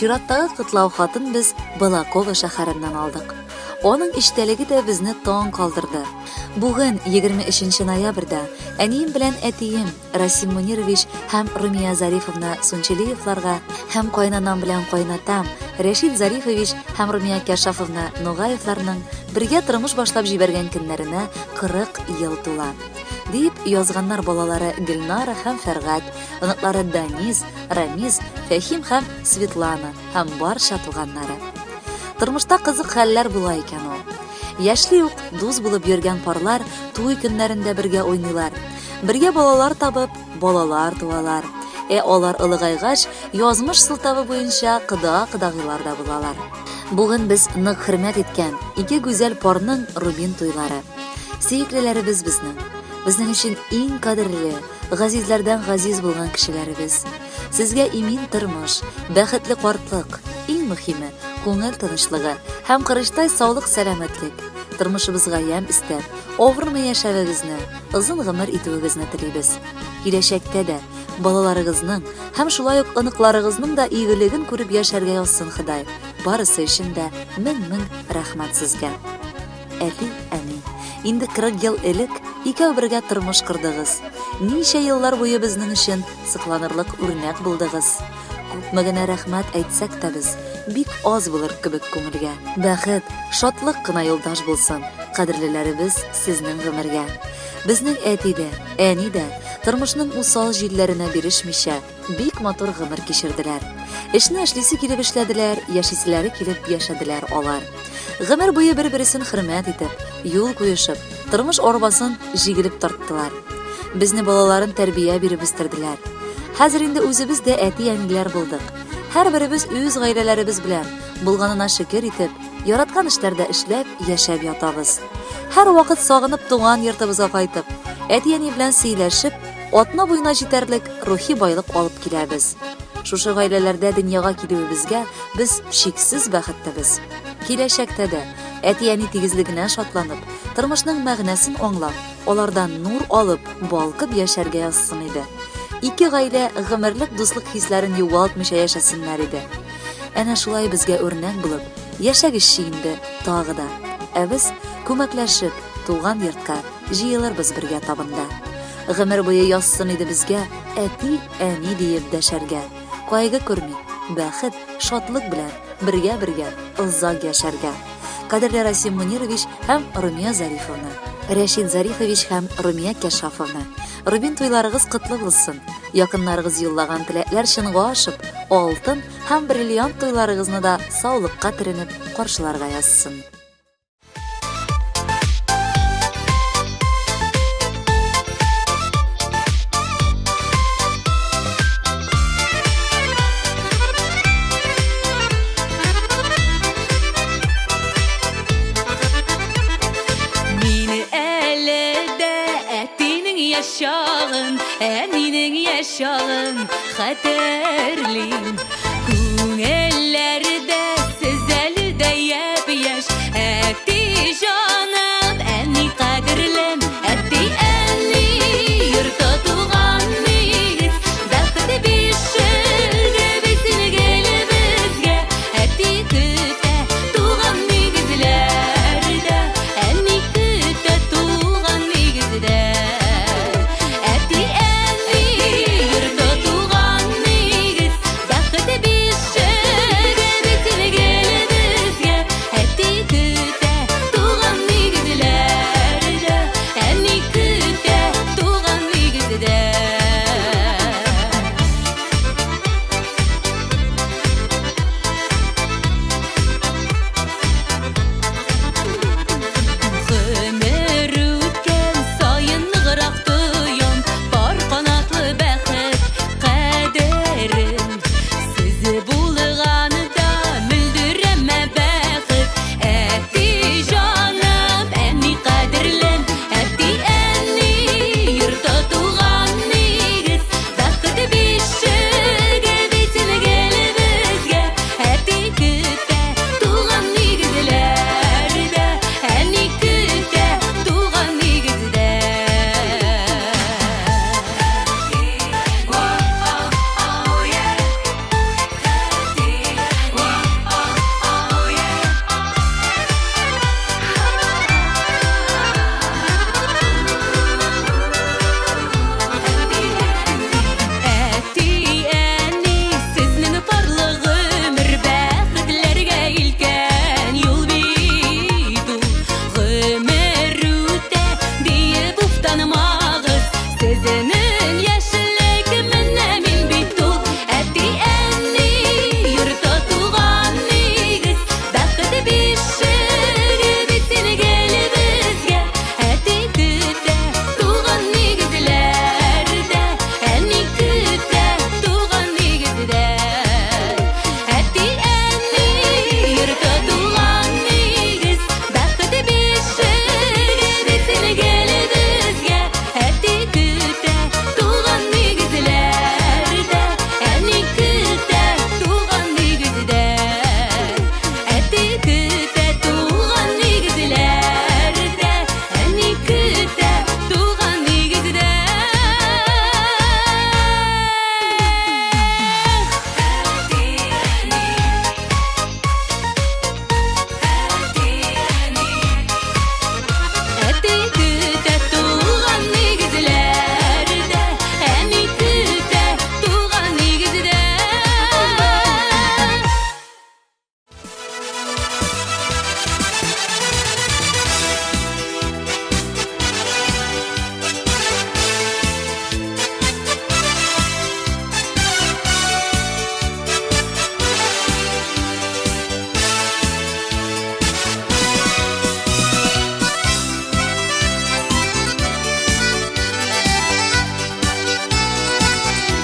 Чираттагы котлау хатын без Балаково шәһәреннән алдык. Аның эчтәлеге дә безне таң калдырды. Бүген, 23 ноябрьдә, әнием белән әтием, Расим Мунирович һәм Румия Зарифовна Сунчелиевларга һәм кайнанам белән кайнатам, Рәшит Зарифович һәм Румия Кяшафовна Нугаевларның бергә тормыш башлап җибәргән көннәренә 40 ел тула. Дип язганнар балалары Гөлнара һәм Фәргать, оныклары Данис, Рамиз, Фәһим һәм Светлана һәм барча туганнары. Тормышта кызык хәлләр була икән ул. Яшьли үк дус булып йөргән парлар туй көннәрендә бергә уйныйлар. Бергә балалар табып, балалар туалар. Ә алар олыгайгач, язмыш сылтавы буенча кода-кодагыйлар да булалар. Бүген без нык хөрмәт иткән ике гүзәл парның рубин туйлары. Сөеклеләребез безнең. Безнең өчен иң кадерле, газизләрдән газиз булган кешеләребез. Сезгә имин тормыш, бәхетле картлык, иң мөһиме, күңел тынычлыгы һәм корычтай саулык-сәламәтлек, тормышыбызга ямь өстәп, авырмый яшәвегезне, озын гомер итүегезне телибез. Киләчәктә дә балаларыгызның һәм шулай ук оныкларыгызның да игелеген күреп яшәргә язсын Ходай. Барысы өчен дә мең-мең рәхмәт сезгә. Әти, әни, инде 40 ел элек икәү бергә тормыш кордыгыз. Ничә еллар буе безнең өчен сокланырлык үрнәк булдыгыз. Күпме генә рәхмәт әйтсәк тә без, бик аз булыр кебек күңелгә. Бәхет, шатлык кына юлдаш булсын, кадерлеләребез сезнең гомергә. Безнең әти дә, әни дә тормышның усал җилләренә бирешмичә, бик матур гомер кичерделәр. Эшне эшлисе килеп эшләделәр, яшиселәре килеп яшәделәр алар. Гомер буе бер-бересен хөрмәт итеп, юл куешып, тормыш арбасын җигелеп тарттылар. Безне балаларын тәрбия биреп үстерделәр. Хәзер инде үзебез дә әти-әниләр булдык. Һәрберебез үз гаиләләребез белән, булганына шөкер итеп, яраткан эшләрдә эшләп, яшәп ятабыз. Һәрвакыт сагынып туган йортыбызга кайтып, әти-әни белән сөйләшеп, атна буена җитәрлек рухи байлык алып киләбез. Шушы гаиләләрдә дөньяга килүебезгә без чиксез бәхетлебез. Киләчәктә дә әти-әни тигезлегенә шатланып, тормышның мәгънәсен аңлап, алардан нур алып, балкып яшәргә язсын иде. Ике гаилә гомерлек дуслык хисләрен югалтмыйча яшәсеннәр иде. Әнә шулай безгә үрнәк булып, яшәгезче инде тагы да. Ә без, күмәкләшеп, туган йортка җыелырбыз бергә табында. Гомер буе язсын иде безгә әти, әни диеп дәшәргә. Кайгы күрми, бәхет, шатлык белән бергә-бергә озак яшәргә. Кадерле Расим Мунирович һәм Румия Зарифовна. Рәшит Зарифович һәм Румия Кәшафовна. Рубин туйларыгыз котлы булсын. Якыннарыгыз юллаган теләкләр чынга ашып, алтын һәм бриллиант туйларыгызны да саулыкка төренеп каршыларга язсын. Мине әле дә әтинең яшь чагын, әнинең яшь чагын хәтерлим.